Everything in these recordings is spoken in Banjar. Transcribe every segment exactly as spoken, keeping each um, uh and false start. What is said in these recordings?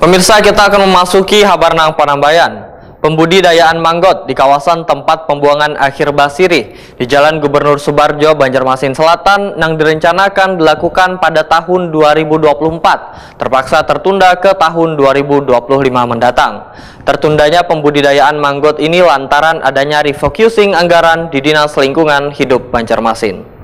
Pemirsa, kita akan memasuki habar nang panambayan. Pembudidayaan manggot di kawasan tempat pembuangan akhir basirih di Jalan Gubernur Subarjo, Banjarmasin Selatan, nang direncanakan dilakukan pada tahun dua ribu dua puluh empat terpaksa tertunda ke tahun dua ribu dua puluh lima mendatang. Tertundanya pembudidayaan manggot ini lantaran adanya refocusing anggaran di Dinas Lingkungan Hidup Banjarmasin.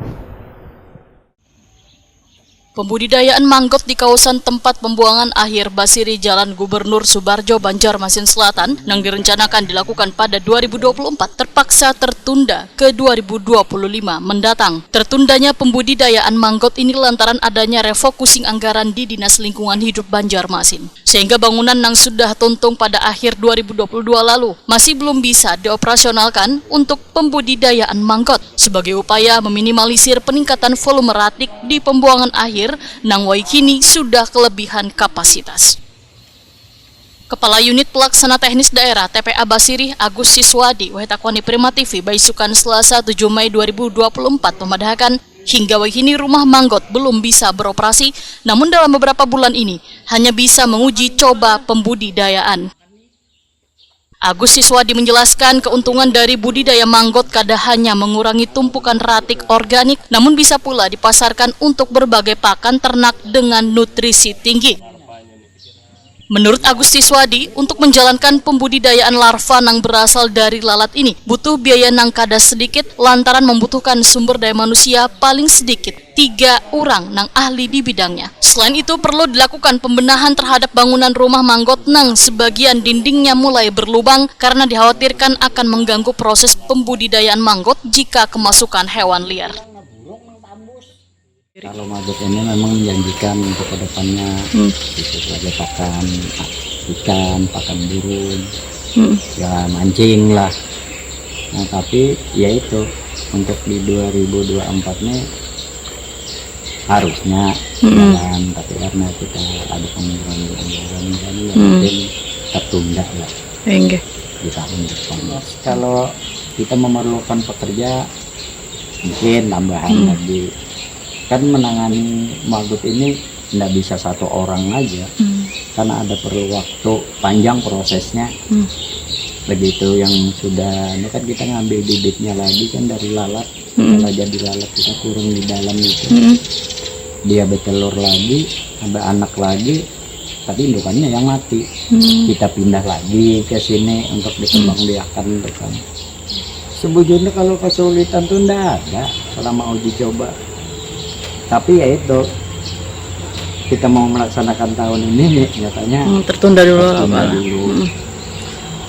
Pembudidayaan manggot di kawasan tempat pembuangan akhir basirih Jalan Gubernur Subarjo, Banjarmasin Selatan, yang direncanakan dilakukan pada dua ribu dua puluh empat terpaksa tertunda ke dua ribu dua puluh lima mendatang. Tertundanya pembudidayaan manggot ini lantaran adanya refocusing anggaran di Dinas Lingkungan Hidup Banjarmasin, sehingga bangunan yang sudah tuntung pada akhir dua ribu dua puluh dua lalu masih belum bisa dioperasionalkan untuk pembudidayaan manggot sebagai upaya meminimalisir peningkatan volume ratik di pembuangan akhir nang wayah kini sudah kelebihan kapasitas. Kepala Unit Pelaksana Teknis Daerah T P A Basirih, Agus Siswadi, wahitakwani Prima T V baisukan Selasa tujuh Mei dua ribu dua puluh empat, memadahakan hingga wayah kini rumah manggot belum bisa beroperasi, namun dalam beberapa bulan ini hanya bisa menguji coba pembudidayaan. Agus Siswadi menjelaskan, keuntungan dari budidaya manggot kada hanya mengurangi tumpukan ratik organik, namun bisa pula dipasarkan untuk berbagai pakan ternak dengan nutrisi tinggi. Menurut Agus Siswadi, untuk menjalankan pembudidayaan larva nang berasal dari lalat ini butuh biaya nang kada sedikit lantaran membutuhkan sumber daya manusia paling sedikit tiga orang nang ahli di bidangnya. Selain itu, perlu dilakukan pembenahan terhadap bangunan rumah manggot nang sebagian dindingnya mulai berlubang karena dikhawatirkan akan mengganggu proses pembudidayaan manggot jika kemasukan hewan liar. Kalau manggot ini memang menjanjikan untuk kedepannya, hmm, itu sebagai pakan ikan, pakan burung, hmm, ya mancing lah. Nah, tapi ya itu, untuk di dua ribu dua puluh empat nih harusnya, hmm, jalan, tapi karena kita ada pengurangan anggaran, jadi ya, hmm, mungkin tertunda lah. Enggak. Di tahun depan. Kalau kita memerlukan pekerja, mungkin tambahan, hmm, lagi. Kan menangani manggot ini ndak bisa satu orang aja, hmm, karena ada perlu waktu panjang prosesnya. Hmm. Begitu yang sudah, ini kan kita ngambil bibitnya lagi kan dari lalat. Hmm. Kalau jadi lalat kita kurung di dalam itu, hmm, dia bertelur lagi, ada anak lagi, tapi indukannya yang mati. Hmm. Kita pindah lagi ke sini untuk dikembangbiakan, hmm, gitu kan. Sebujurnya kalau kesulitan tuh ndak ada selama uji coba. Tapi ya itu, kita mau melaksanakan tahun ini nih, nyatanya, hmm, tertunda dulu, tertunda apa? Dulu. Hmm.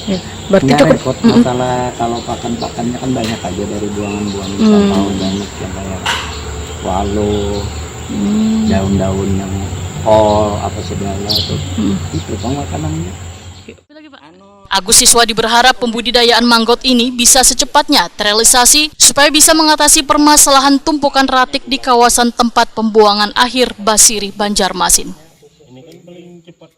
Ya, berarti nggak cukup repot, mm-mm, masalah kalau pakan-pakannya kan banyak aja dari buangan-buangan, hmm, sampah organik yang kayak waluh, hmm, daun-daun yang kol apa segala tuh. Hmm. Itu kan makanannya. Agus Siswadi berharap pembudidayaan manggot ini bisa secepatnya terrealisasi supaya bisa mengatasi permasalahan tumpukan ratik di kawasan tempat pembuangan akhir Basirih, Banjarmasin. Ini kan paling cepat.